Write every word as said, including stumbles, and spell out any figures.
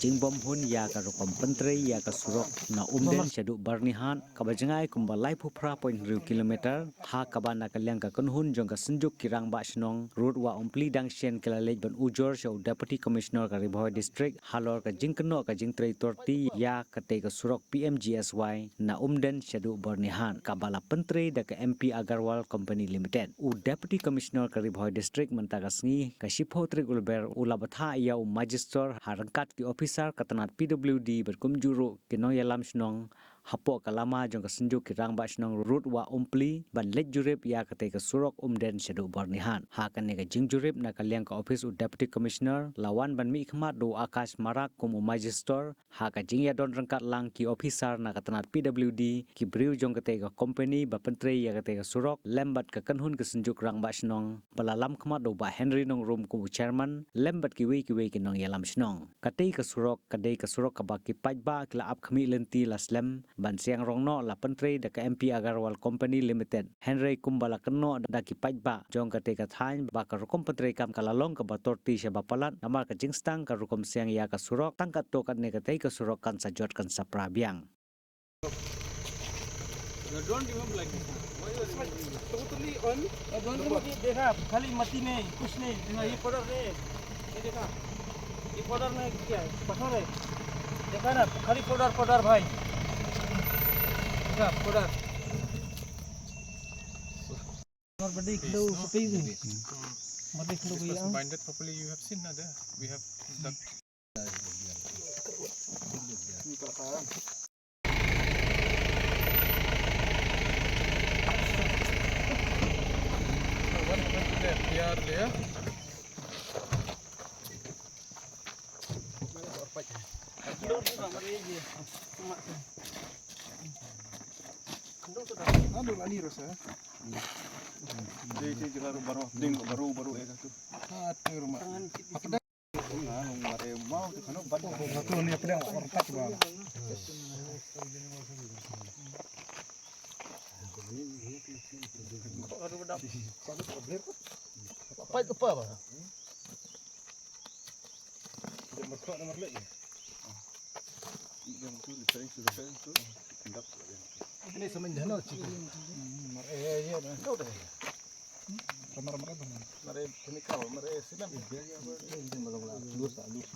Jingbymhun ïa ka rukom pyntrei ïa ka surok na Umden shaduh Byrnihat, kaba jngai kumba laiphew phra point hynriew kilometer, ha kaba na ka liang ka kynhun jong ka Synjuk ki Rangbah Shnong, Ruth Wah Umpli dang shen ki la leit ban ujor sha u Deputy Commissioner ka Ri Bhoi District halor ka jingkynnoh ka jingtrei torti ïa katei ka surok P M G S Y na Umden shaduh Byrnihat, kaba la pyntrei da ka M P Agarwal Company Limited. U Deputy Commissioner ka Ri Bhoi District mynta ka sngi, ka shiphew tarik u Lber, u la bthah ïa u Magister ha ryngkat ki ophisar ka tnat P W D bad kumjuh ruh ki nongïalam shnong hapoh ka lama jong ka Synjuk ki Rangbah Shnong Ruth Wah Umpli ban leit jurip ïa katei ka surok Umden shaduh Byrnihat. Ha kane ka jingjurip na ka liang ka ophis u Deputy Commissioner, la wan ban mihkhmat da u Akash Marak kum u Magister, ha ka jingïadon ryngkat lang ki ophisar na ka tnat P W D, ki briew jong katei ka company ba pyntrei ïa katei ka surok, lem bad ka kynhun ka Synjuk Rangbah Shnong, ba la lam khmat da u Bah Henry Nongrum kum u chairman, lem bad kiwei kiwei ki nongïalam shnong. Katei ka surok, ka dei ka surok kaba ki paidbah ki la ap khmih lynti la slem ban siang rong noh, la pyntrei da ka M P Agarwal Company Limited. Hynrei kumba la kynnoh da ki paidbah jong katei ka thaiñ ba ka rukom pyntreikam ka la long kaba torti shaba palat, namar ka jingstang ka rukom siang ïa ka surok, tang katto katne katei ka surok kan sa jot kan sa pra biang. Don't remove like this. Why you are removing? Totally on. Don't remove, ये देखा, खाली मट्टी नहीं, कुछ नहीं। देखा, ये पाउडर नहीं है। ये देखा, ये पाउडर नहीं, क्या है? पत्थर है। देखा ना, खाली पाउडर, पाउडर भाई। देखा, पाउडर। और बड़ी खिलो सफेद है। बड़ी खिलो This was भैया। Binded properly, you have seen, na, there? We have the What happened to the F D R layer? Ano lani rasa? Di di di baru baru ding baru baru eh tu. Satu rumah. Apa dah? Nah, mare mau tu kan ban. Satu ni apa dah? Ortak bah. Apa itu apa bah? Dia merkok dia merlek ya. Yang tu, di sering sudah sering tu. Hendak. Ini sama jana cik. Mare ya ya. Kau dah. Ramai-ramai dah. Mare chemical, mare silam. Ini belum lah. Lus tak lus.